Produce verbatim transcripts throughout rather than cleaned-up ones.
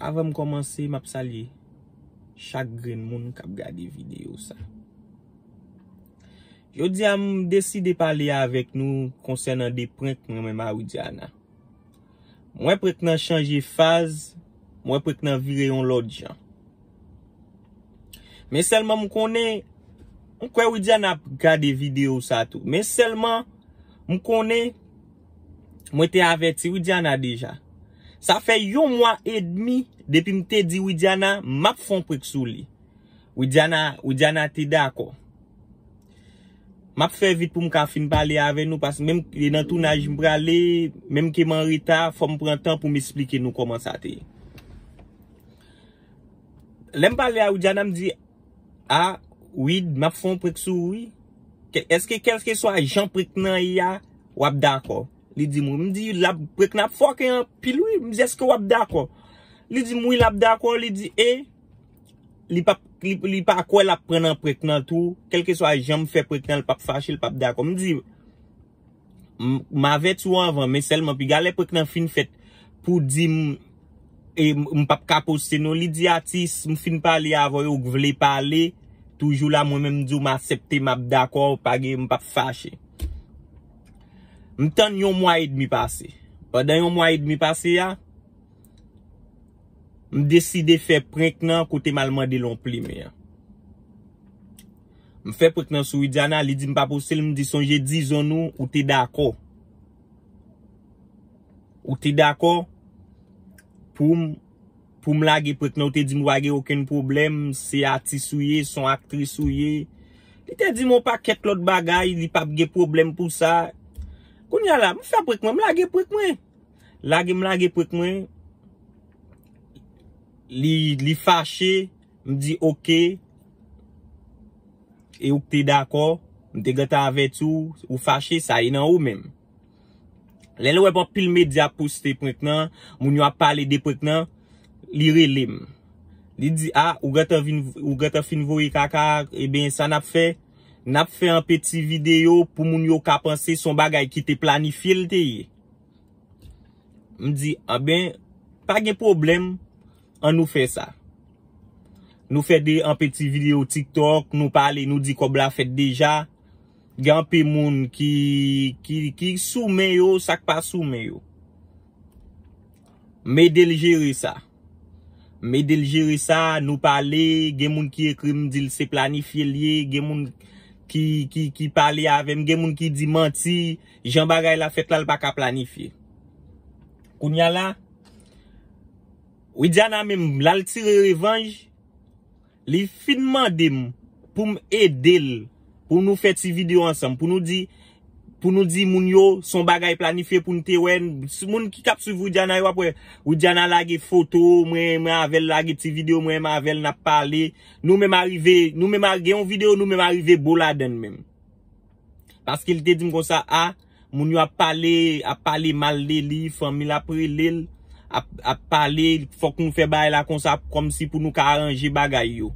Avan m kòmanse, m ap salye chak grenn moun k ap gade videyo sa. Jodi a, m deside pale avèk nou konsènan de prank mwen menm a Widiana. M wè prank nan chanje faz, m wè prank nan vire yon lòt jan. Men sèlman m konnen, m kwè Widiana ap gade videyo sa tou. Men sèlman, m konnen, mwen te avèti Widiana deja. Sa fè yon mwa edmi depi m te di Widiana m ap fè yon prank sou li. Widiana, Widiana te dakò. M ap fè vit pou m ka fin pale avè nou, paske menm e nan tounaj m prale, menm ke m an reta, fò m pran tan pou m esplike nou kòman sa te ye. Lè m pale a Widiana, m di, a, Wid, m ap fè yon prank sou ou, wi. Ke- Èske kèlkeswa jan prank nan ye a, w ap dakò? Li di m, wi. M di, l ap, prank nan ap fòke anpil, wi. M di, èske w ap dakò? Li di m, wi, l ap dakò. Li di, e, li p ap, li, li pa kwè l ap pran nan prank nan tou. Kèlkeswa jan m fè prank nan, l p ap fache, l p ap dakò. M di, m, m avèti w anvan, men sèlman piga lè prank nan fin fèt pou di m, e, m, m p ap ka poste non. Li di, atis, m fin pale avè w, ou vle pale, toujou la, mwen menm m di w m aksepte, m ap dakò, pa gen, m p ap fache. M tann yon mwa edmi pase. Pandan yon mwa edmi pase a, m deside fè prank nan kote m al mande l yon plimen an. M fè prank nan sou Widiana, li di m pa poste l, m di sonje dizon nou, ou te dakò. Ou te dakò pou m, pou m lage prank nan, ou te di m pa gen okenn pwoblèm, se atis ou ye, se yon aktris ou ye. Li te di m yon pakèt lòt bagay, li p ap gen pwoblèm pou sa. Kounye a la, m fè prank mwen, m lage prank mwen. Lage m lage prank mwen. Li, li fache, m di oke. E ou te dakò, m te gentan avèti w, ou fache, sa e nan ou menm. Lè l wè anpil medya ap poste prank nan, moun yo ap pale de prank nan, li rele m. Li di, a, ou gentan vin, ou gentan fin voye kaka, ebyen, sa n ap fè, n ap fè yon peti videyo pou moun yo ka panse se yon bagay ki te planifye l te ye. M di, anben, pa gen pwoblèm, ann nou fè sa. Nou fè de, yon peti videyo TikTok, nou pale, nou di kòb la fèt deja. Gen anpil moun ki, ki, ki sou men yo, sa k pa sou men yo. M ede l jere sa. M ede l jere sa, nou pale, gen moun ki ekri m, di l se planifye l ye, gen moun ki, ki, ki pale avè m, gen moun ki di manti, jan bagay la fèt la, l pa ka planifye. Kounye a la, Widiana menm, l al tire revanj, li fin mande m pou m ede l, pou nou fè ti videyo ansanm, pou nou di, pou nou di moun yo se yon bagay planifye pou n te wè. Si moun ki k ap swiv Widiana yo ap wè, Widiana lage foto mwen, mwen avè l lage ti videyo mwen, mwen avè l n ap pale. Nou menm arive, nou menm a- gen yon videyo nou menm arive bo ladann menm. Paske li te di m konsa, a, moun yo ap pale, ap pale mal de li, fanmi l ap rele l, ap, ap pale, fòk nou fè bagay la konsa, kòmsi pou nou ka aranje bagay yo.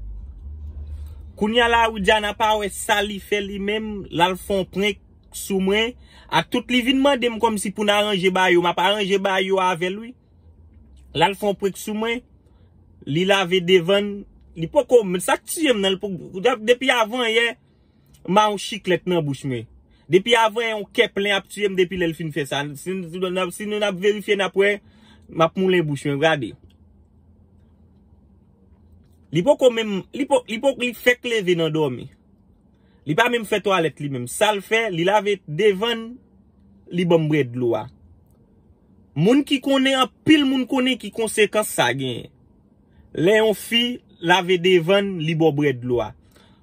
Kounye a la, Widiana pa wè sa li fè li menm, l al fè yon prank sou mwen, a tout li vin mande m kòmsi pou n aranje bagay yo, m ap aranje bagay yo avè l, wi. L al fè yon prank sou mwen, li lave devan l, li poko, men sa k tiye m nan, li poko, depi avan yè, m a yon chiklèt nan bouch mwen. Depi avan yon kè plen ap tiye m depi lè l fin fè sa. Si, si nou n ap, si nou n ap verifye, n ap wè, m ap moulen bouch mwen, gade. Li poko menm, li po, li po, li fèk leve nan dòmi. Li pa menm fè twalèt li menm. Sa l fè, li lave devan l, li ban m bwè dlo a. Moun ki konnen, anpil moun konnen ki konsekans sa genyen. Lè yon fi lave devan l, li ba w bwè dlo a.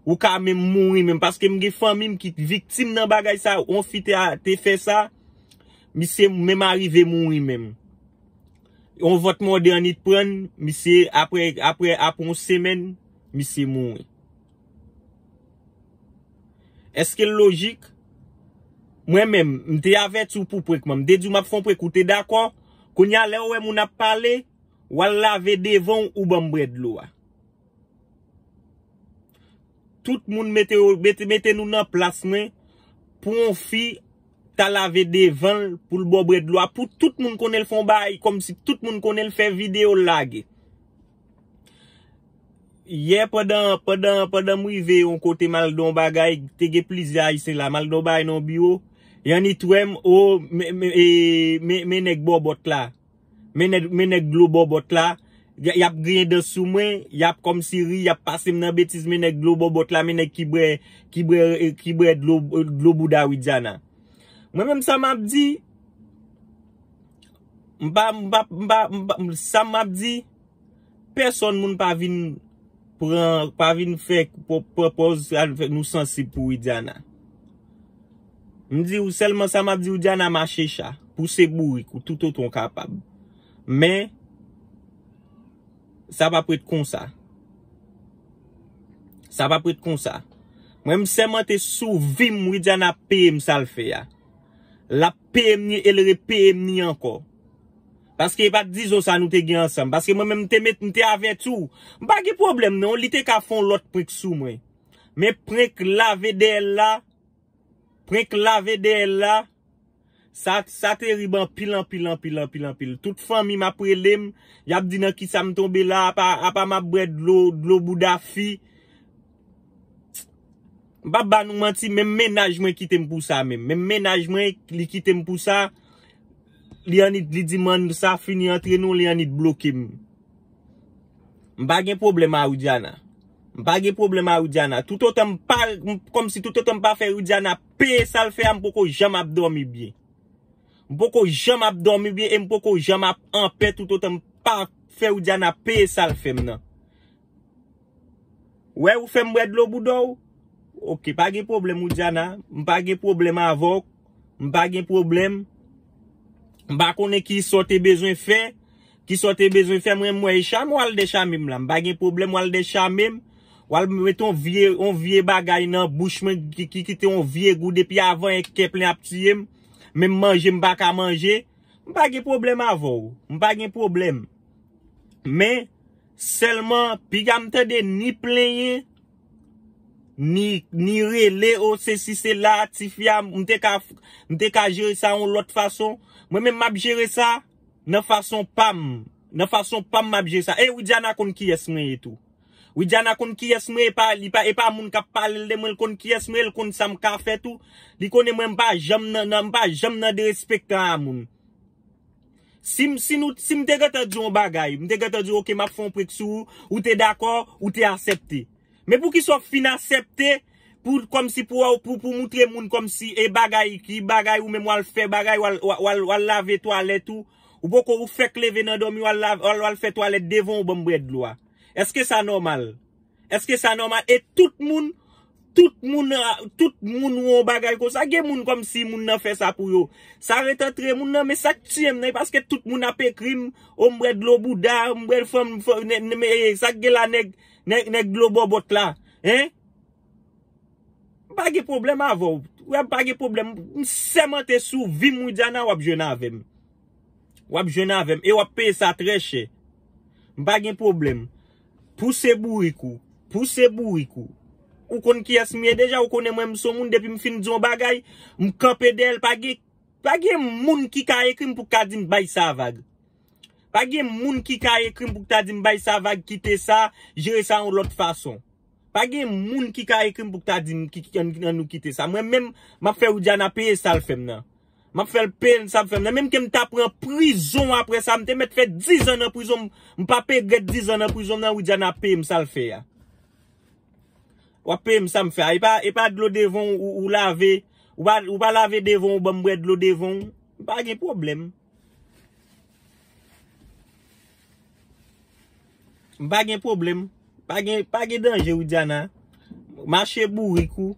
Ou ka menm mouri menm, paske m gen fanmi m ki viktim nan bagay sa, yon fi te, te fè sa, misye menm arive mouri menm. Yon vant mòde annit pran l, misye, apre, apre, apre yon semèn, misye mouri. Èske l lojik? Mwen menm, m te avèti w pou prank mwen. M te di w m ap fè yon prank, ou te dakò. Kounye a, lè w wè moun ap pale, w al lave devan w, ou ban m bwè dlo a. Tout moun mete, mete, mete nou nan plas mwen pou yon fi ta lave devan l, pou l ba w bwè dlo a, pou tout moun konnen l fè yon bagay, kòmsi tout moun konnen l fè videyo l lage. Yè pandan, pandan, pandan m rive yon kote m al nan yon bagay, te gen plizyè Ayisyen la, m al nan yon bagay nan yon biwo, y annik wè m, o, men, men, e, men, men nèg bòbòt la. Men nèg, men nèg dlo bòbòt la. Y, y ap griyen dan sou mwen, y ap kòmsi ri, y ap pase m nan betiz, men nèg dlo bòbòt la, men nèg ki bwè, ki bwè, ki bwè dlo, dlo bouda Widiana. Mwen menm sa m ap di, m pa, m pa, m pa, m pa, sa m ap di, pèsonn moun pa vin pran, pa vin fè, pran pòz, nou sansib pou Widiana. M di w sèlman sa m ap di w, Diana, mache cha, pouse bourik ou toutotan w kapab. Men, sa p ap ret konsa. Sa p ap ret konsa. Mwen, m sèmante sou vi m, Widiana ap peye m sa l fè a. L ap peye m ni, e l repeye m ni ankò. Paske e pa t dizon sa nou te gen ansanm. Paske mwen menm, m te met, m te avèti w. M pa gen pwoblèm, non. Li te ka fè yon lòt prank sou mwen. Men prank lave dèyè l la, prank lave dèyè l la, sa, sa terib anpil, anpil, anpil, anpil, anpil. Tout fanmi m ap rele m, y ap di nan kisa m tonbe la, apa, apa m ap bwè dlo, dlo bouda fi. M p ap ba nou manti, menm mennaj mwen kite m pou sa menm. Menm mennaj mwen, li kite m pou sa. Li annik, li di m sa fini antre nou, li annik bloke m. M pa gen pwoblèm a Widiana. M pa gen pwoblèm a Widiana. Toutotan m pa, m, kòmsi toutotan m pa fè Widiana peye sa l fè a, m poko janm ap dòmi byen. M poko janm ap dòmi byen e m poko janm ap anpè toutotan m pa fè Widiana peye sa l fè m nan. Wè, ou fè m bwè dlo bouda w? Oke, pa gen pwoblèm, Widiana. M pa gen pwoblèm avè w. M pa gen pwoblèm. M pa konnen ki sa w te bezwen fè. Ki sa w te bezwen fè, mwen, m wè e chame w al dèchame m la. M pa gen pwoblèm, w al dèchame m. W al met yon vye, yon vye bagay nan bouch mwen ki, ki kite yon vye gou depi avan e kè plen ap tiye m. Menm manje m pa ka manje. M pa gen pwoblèm avè w. M pa gen pwoblèm. Men, sèlman, piga m tande ni plenyen, ni, ni rele, o, sesi, sela, tifi a, m te ka, m te ka jere sa yon lòt fason. Mwen menm, m ap jere sa nan fason pa m. Nan fason pa m, m ap jere sa. E Widiana konn kiyès mwen ye tou. Widiana konn kiyès mwen, e pa, li pa, e pa moun k ap pale l de mwen, l konn kiyès mwen, l konn sa m ka fè tou. Li konnen mwen, m pa janm nan, nan, m pa janm nan derespektan a moun. Si m, si nou, si m te gentan di yon bagay, m te gentan di, oke, m ap fè yon prank sou ou, ou te dakò, ou te aksepte. Men poukisa w fin aksepte pou, kòmsi pou, pou, pou moutre moun kòmsi e bagay, ki bagay ou menm w al fè bagay, w al, w al, w al, w al lave twalèt ou, ou poko ou fèk leve nan dòmi, w al lave, w al, w al fè twalèt devan w ban m bwè dlo a. Èske sa nòmal? Èske sa nòmal? E tout moun, tout moun, ah, tout moun wè yon bagay konsa. Gen moun kòmsi moun nan fè sa pou yo. Sa ret antre moun nan, men sa k tiye m nan, e paske tout moun ap ekri m, o m bwè dlo bouda, m bwè fanm, fanm, nè, nè, men, eh, sa k gen la nèg, nèg, nèg dlo bòbòt la, hein? M pa gen pwoblèm avè w. Wè, m pa gen pwoblèm. M sèmante sou vi m, Widiana, w ap jwenn avè m. W ap jwenn avè m. E w ap peye sa trè chè. M pa gen pwoblèm. Pouse bourik ou. Pouse bourik ou. Ou konn kiyès m ye deja, ou konnen mwen m se yon moun depi m fin di yon bagay, m kanpe dèyè l, pa gen, pa gen moun ki ka ekri m pou ka di m bay sa vag. Pa gen moun ki ka ekri m pou ta di m bay sa vag, kite sa, jere sa yon lòt fason. Pa gen moun ki ka ekri m pou ta di m ki, ki, ann, ann nou kite sa. Mwen menm, m ap fè Widiana peye sa l fè m nan. M ap fè l peye sa l fè m nan. Menm ke m ta pran prizon apre sa, m te mèt fè dizan nan prizon, m, m p ap regrèt dizan nan prizon nan, Widiana ap peye m sa l fè a. W ap peye m sa m fè a. E pa, e pa dlo devan w, ou, ou lave, ou pa, ou pa lave devan w, ban m bwè dlo devan w. M pa gen pwoblèm. M pa gen pwoblèm. Pa gen, pa gen danje, Widiana. Mache bourik ou.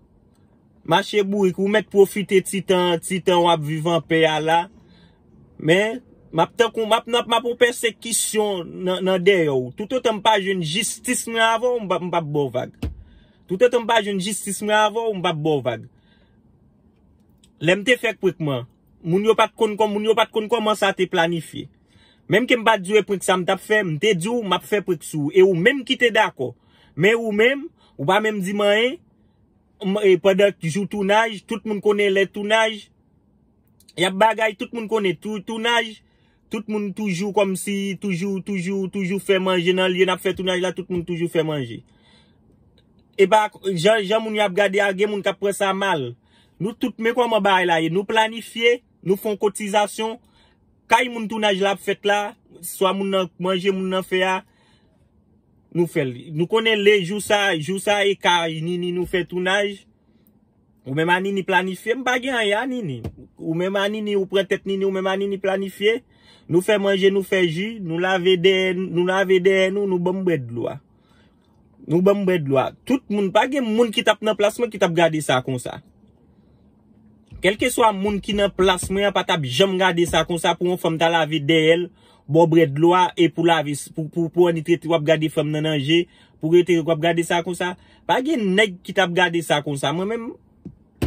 Mache bourik ou. Ou mèt pwofite ti tan, ti tan w ap viv anpè a la. Men, m ap tankou, m ap, m ap, m ap yon pèsekisyon nan, nan dèyè w. Toutotan m pa jwenn jistis mwen avè w, m p ap, m p ap ba w vag. Toutotan m pa jwenn jistis mwen avè w, m p ap ba w vag. Lè m te fè prank mwen, moun yo pa t konn kòm, moun yo pa t konn kòman sa te planifye. Menm ke m pa t di w e prank sa m t ap fè, m te di w m ap fè prank sou ou. E ou menm ki te dakò. Men ou menm, ou pa menm di m anyen. M, e pandan jou tounaj, tout moun konnen lè tounaj. Y ap bagay, tout moun konnen tou, tounaj. Tout moun toujou kòmsi, toujou, toujou, toujou fè manje nan lye n ap fè tounaj la, tout moun toujou fè manje. E pa jan, jan moun yo ap gade a, gen moun k ap pran sa mal. Nou tout, men kòman bagay la ye. Nou planifye, nou fè yon kotizasyon. Kay moun tounaj la ap fèt la, swa moun nan manje, moun nan fè a, nou fè l. Nou konnen le jou sa, jou sa e kay Nini nou fè tounaj. Ou menm a Nini planifye, m pa gen anyen a Nini. Ou menm a Nini, ou pran tèt Nini, ou menm a Nini planifye. Nou fè manje, nou fè ji, nou lave dèyè, nou lave dèyè nou, nou ban m bwè dlo a. Nou ban m bwè dlo a. Tout moun, pa gen moun ki t ap nan plas mwen ki t ap gade sa konsa. Kèlkeswa moun ki nan plas mwen an pa t ap janm gade sa konsa pou yon fanm ta lave dèyè l, ba w bwè dlo a, e pou lave, pou, pou, pou annik rete w ap gade fanm nan nan je, pou rete w ap gade sa konsa. Pa gen nèg ki t ap gade sa konsa. Mwen menm,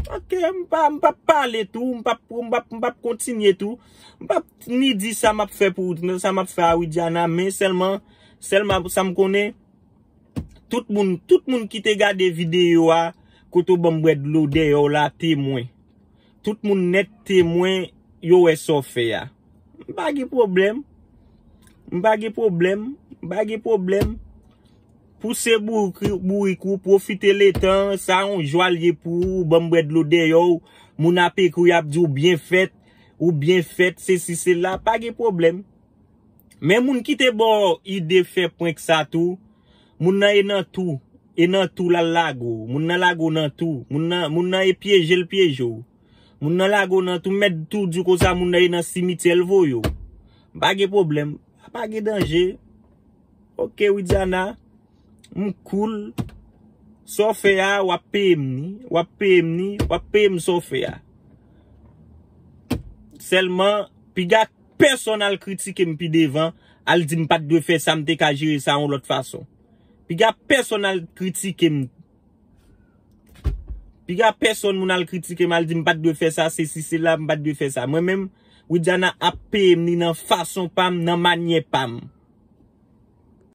ok, m pa, m p ap pale tou, m p ap, m p ap, m p ap kontinye tou. M p ap ni di sa m ap fè pou, sa m ap fè a Widiana, men sèlman, sèlman sa m konnen, tout moun, tout moun ki te gade videyo a, kote w ban m bwè dlo dèyè w la, temwen. Tout moun nèt temwen, yo wè sa w fè a. M pa gen pwoblèm. M pa gen pwoblèm. M pa gen pwoblèm. Pouse bourik, bourik ou, pwofite letan, sa yon jwa l ye pou ou, ban m bwè dlo dèyè w, moun ap ekri, y ap di w byen fèt, ou byen fèt, sesi, sela, pa gen pwoblèm. Men moun ki te ba w ide fè prank sa tou, moun nan e nan tou, e nan tou l al lage w, moun nan lage w nan tou, moun nan, moun nan e pyeje l pyeje w. Moun nan lage w nan tou, m mèt tou di w konsa, moun nan e nan simityè l voye w. Pa gen pwoblèm, pa gen danje. Ok, Widiana, m cool. Sa w fè a, w ap peye m ni, w ap peye m ni, w ap peye m sa w fè a. Sèlman, piga pèsonn al kritike m pi devan, al di m pa t dwe fè sa, m te ka jere sa yon lòt fason. Piga pèsonn al kritike m. Piga pèsonn moun al kritike m, al di m pa t dwe fè sa, sesi, sela, m pa t dwe fè sa. Mwen menm, Widiana ap peye m ni nan fason pa m, nan manyè pa m.